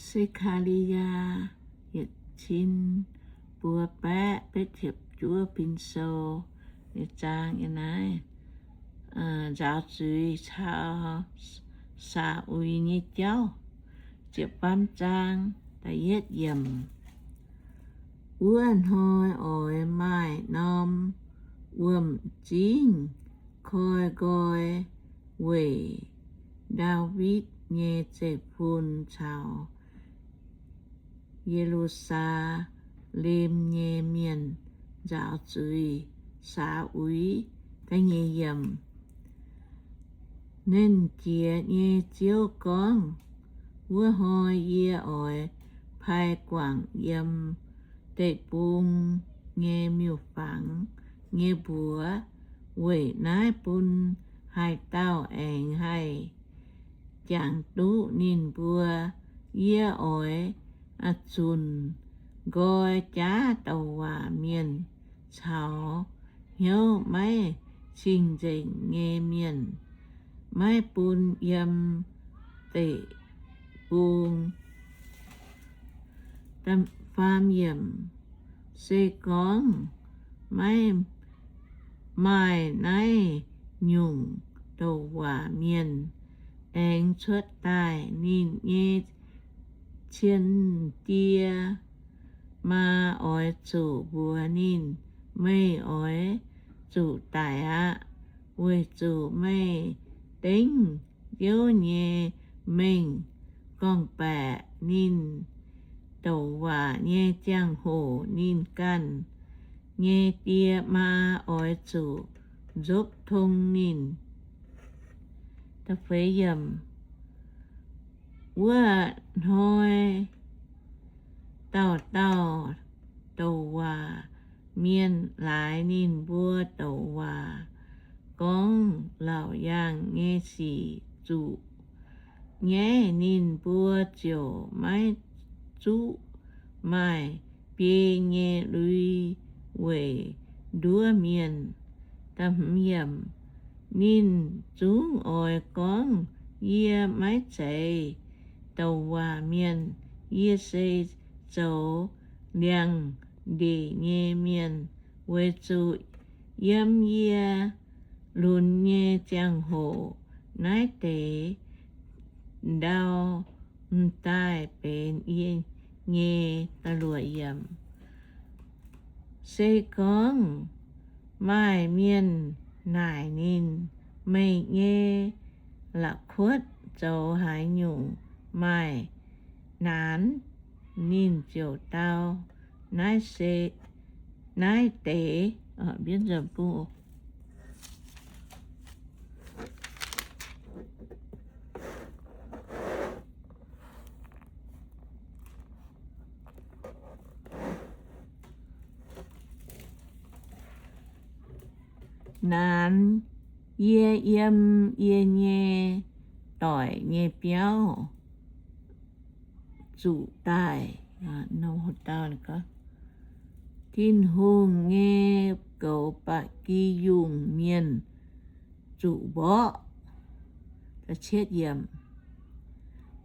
Se^kaa^li^yaa yietc cin buo baeqv betv ziepc juov bin sou nyei zaang yiem naaiv. Nzaaux zuiz caux saa-uix nyei jauv. Ziepc faam zaang, da'yietv yiemc. Wuov hnoi oix maaih norm wuom-zingv koi nqoi weic Ndaawitv nyei zeiv-fun caux Ye^lu^saa^lem nyei mienh nzaaux zuiz saa-uix. Nernh Jiex nyei Ziouv gorngv, wuov hnoi yie oix pai guangc yiem deic-bung nyei miuc-fangx nyei mbuox weic naaiv bun haaix dauh aengx haih jangx duqv ninh mbuo. Yie oix zunc nqoi jaav douc waac mienh caux hnyouv maiv cing-nzengc nyei mienh, maiv bun yiem deic-bung. Faam yiemc. Se gorngv maiv maaih naaiv nyungc douc waac mienh aengx cuotv daaih, ninh nyei cien die maa oix zuqc mbuox ninh, meih oix zuqc daic aqv, weic zuqc meih dengv Ziouv nyei mengh gorngv-baeqc ninh douc waac nyei ziangh hoc, ninh ganh nyei die maa oix zuqc nzopv tong ninh. Wuov hnoi dauh dauh douc waac mienh laaix ninh mbuo douc waac gorngv laauc yaangh nyei sic zuqc nyaiv, ninh mbuo ziouc maiv zuqc maaih biei nyei lui weic nduov mienh. Ninh zungv oix gorngv, yie maiv zeiz douc waac mienh, yie se zoux liangx-ndeic nyei mienh, weic zuqc yiem yie lunx nyei ziangh hoc naaiv deix ndau m'daaih benx yie nyei. Se gorngv maaih mienh naaic ninh, meih nyei la'kuotv zoux haaix nyungc maaih naanc? Ninh ziouc dau, naaiv se, naaiv deix naanc yie yiem yie nyei doic nyei biauv zuqc daaih. Tin-Hungh nyei goux ba'gi yungh mienh zuqc mborqv.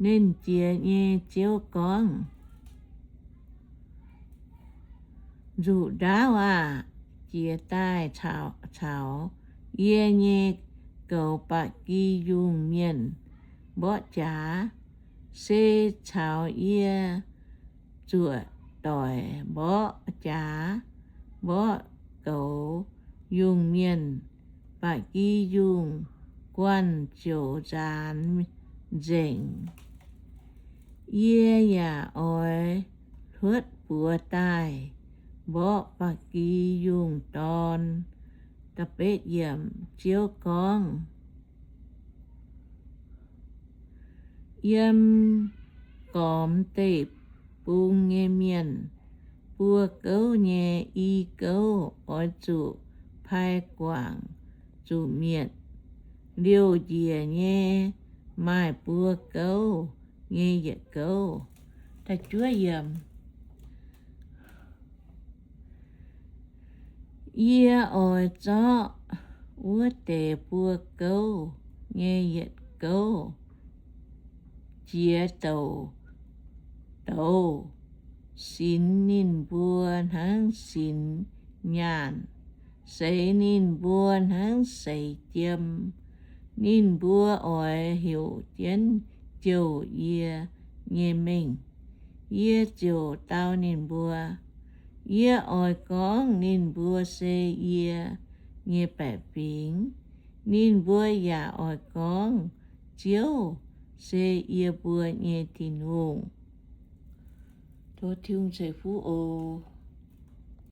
Nernh Jiex nyei Ziouv gorngv, nzuqc ndaauv aah! Jiez daaih caux yie nyei goux ba'gi yungh mienh mborqv jaax, se caux yie zuoqc doic mborqv jaax, mborqv goux yungh mienh. Ba'gi yungh guanh ziouc nzaanx nzengc. Yie yaac oix hluotv buoz daaih mborqv ba'gi yungh dorn. Ziouv gorngv, yiem gormx deic-bung nyei mienh, buo gouv nyei i gouv oix zuqc pai guangc zuqc mietc. Liouh njiec nyei maaih buo gouv nyei yietc gouv. Yie oix zorqv wuov deix buo gouv nyei yietc gouv jiex douc douz, sinx ninh mbuo hnangv sinx nyaanh, seix ninh mbuo hnangv seix jiem. Ninh mbuo oix heuc jienv jouh yie nyei mengh. Yie ziouc dau ninh mbuo, yie oix gorngv ninh mbuo se yie nyei baeqc fingx. Ninh mbuo yaac oix gorngv Ziouv se yie mbuo nyei Tin-Hungh. Tov Tin-Hungh ceix fuqv oc.